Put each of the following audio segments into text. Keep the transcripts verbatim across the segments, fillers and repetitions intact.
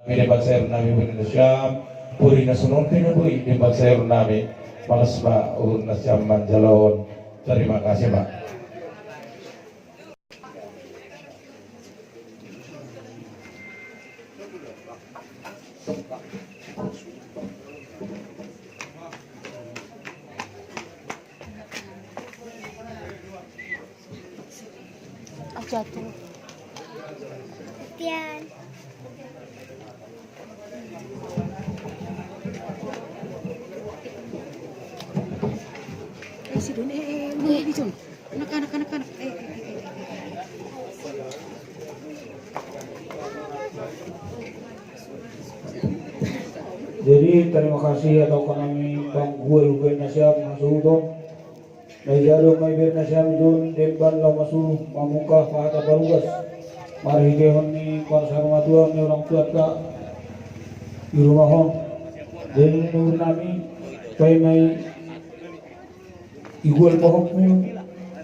Kami depan sayur nami beri nasiam, puri nasunun pina bui depan sayur nami, malas ma urun nasiam manjalon. Terima kasih, Pak. Aja tuh. Tian. Eh, si Don, eh, eh, udah, eh, Jon. Anak, anak, anak, anak. Eh, eh, eh, eh, eh. Jadi, terima kasih atau kanami panggual-gual nasiam masuhuton. Na ija do ma iberna siam Jon demban laho masuhu mamungka hata parugas marhitehon ni parsaurmatua ni orang tua ta i rumah on. Jadi ni uhur nami, paima i igual pahompu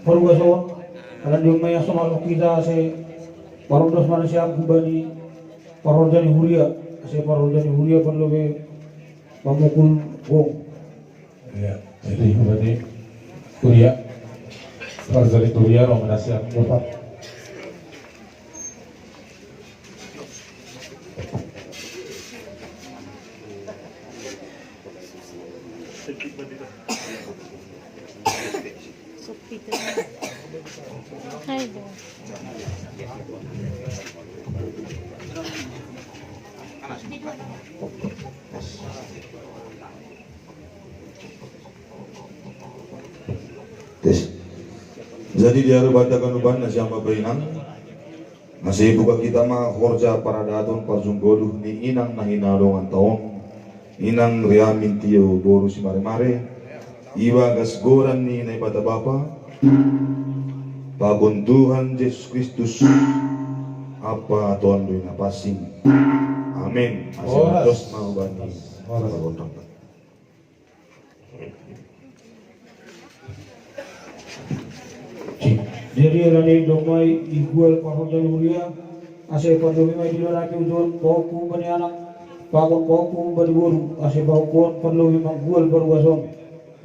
parugas on, ala ni on ma i asomar hita ase parondos ma nasiam humbani parhorja ni huria, ase parhorja ni huria parlu be mamukul gong. Ya, jadi berarti kuliah, harus dari kuliah, mau menasihat apa? Hai, Bo. Tes. Jadi di ari banta ganupan na siam bapa inang, ase ibuka hita ma horja paradaton parjung goluh ni inang na hinaholongan ta on, inang Riamin Tio boru Simaremare, ibagas goran ni Naibata Bapa, pakon Tuhan Jesus Kristus, Ampa Tonduy Napansing. Amin. Ase horas. Dos ma hubani. Horas. Jadi ala ni domma i igual parhorja ni huria, ase pardomi ma i dilo nami ujon pahompu humbani anak, pakon pahompu humbani boru, ase pahompu on pardomi manggual parugas on.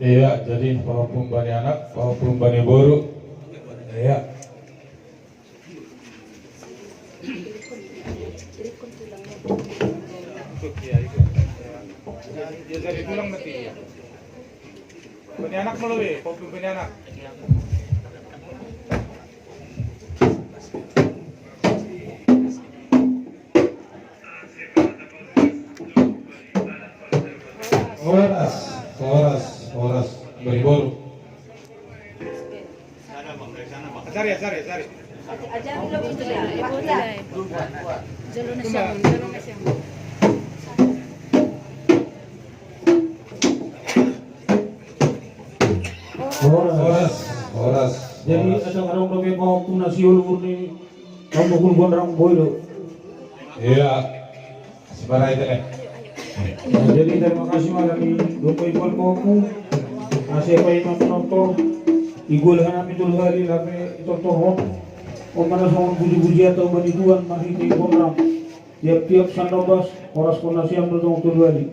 Iya, jadi pahompu humbani anak, pahompu humbani boru. Iya. Ikut, ya, ikut. Ya, jadi tulang nanti, ya. Bani anak malu, eh, kopi bani anak. Horas, horas, horas. Beri boru. Cari, cari, cari. Jalo na siya, jalo na siya. Horas. Horas, horas. Jadi, horas. Ada orang dope mau kuna si ulur ni, kamu kulkuan orang boy do. Iya. Sebarang itu deh. Nah, jadi terima kasih malam ini. Dope igual koku. Ase paima manonton. Igual hanami tolu hali lape itontohon. On ma na songon puji-pujian ta humbani Tuhan marhite Tuhan. Tiap-tiap sandok bas, horas pona siam do tong tolu hali.